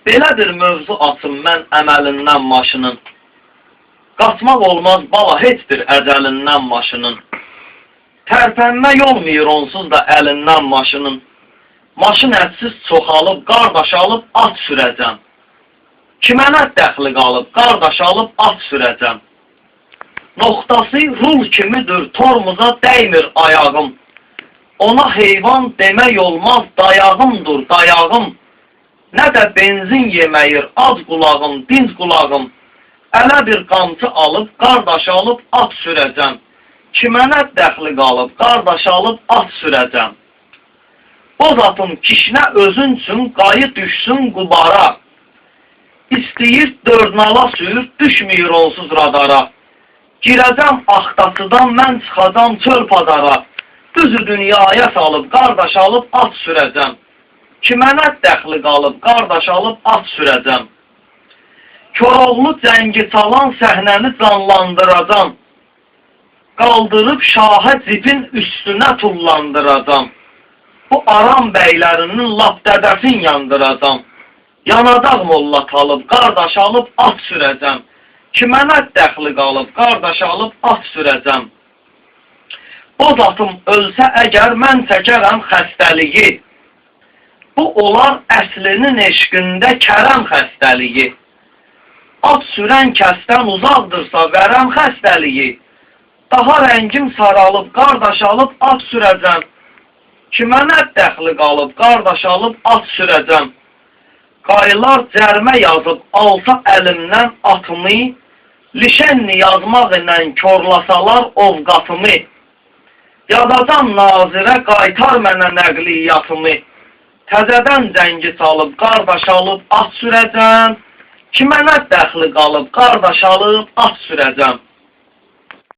Belə bir mövzu açım mən əməlindən maşının. Qaçmaq olmaz bala heç bir əcəlindən maşının. Tərpənmək olmuyur onsuz da əlindən maşının. Maşın ətsiz çoxalıb, qardaş alıb at sürəcəm. Kimə nə dəxli qalıb, qardaş alıb at sürəcəm. Noxtası rul kimidir, tormoza dəymir ayağım. Ona heyvan demək olmaz, dayağımdır, dayağım. Nə də benzin yeməyir, az qulağım, dinc qulağım. Ələ bir qamçı alıb, qardaş alıb at sürəcəm. Kimə nə dəxli qalıb, qardaş alıb at sürəcəm. Boz atım kişnə özün üçün qayı düşsün qubara. İstəyir dördnala sür, düşməyir onsuz radara. Girəcəm axtasıdan, mən çıxacam çöl pazara. Düzü dünyaya salıb, qardaş alıb at sürəcəm. Kimə nə dəxli qalıb, qardaş alıb at sürəcəm. Koroğlu cəngi çalan səhnəni canlandıracam. Qaldırıb şahə cipin üstünə tullandıracam. Bu aram bəylərinin lap dədəsin yandıracam. Yanadaq molla talıb, qardaş alıb at sürəcəm. Kimə nə dəxli qalıb, qardaş alıb at sürəcəm. Boz atım ölsə əgər mən çəkərəm xəstəliyi. Bu olar əslinin eşqində kərəm xəstəliyi. At sürən kəsdən uzaqdırsa vərəm xəstəliyi. Daha rəngim saralıb, qardaş alıb at sürəcəm. Kimə nə dəxli qalıb, qardaş alıb at sürəcəm. Qaylar cərmə yazıb alsa əlimdən atımı, lişenni yazmaq ilə korlasalar ovqatımı. Yazacam nazirə qaytar mənə nəqliyyatımı. Təzədən zəngi çalıb, qardaş alıb at sürəcəm. Kimə nə dəxli qalıb, qardaş alıb at sürəcəm.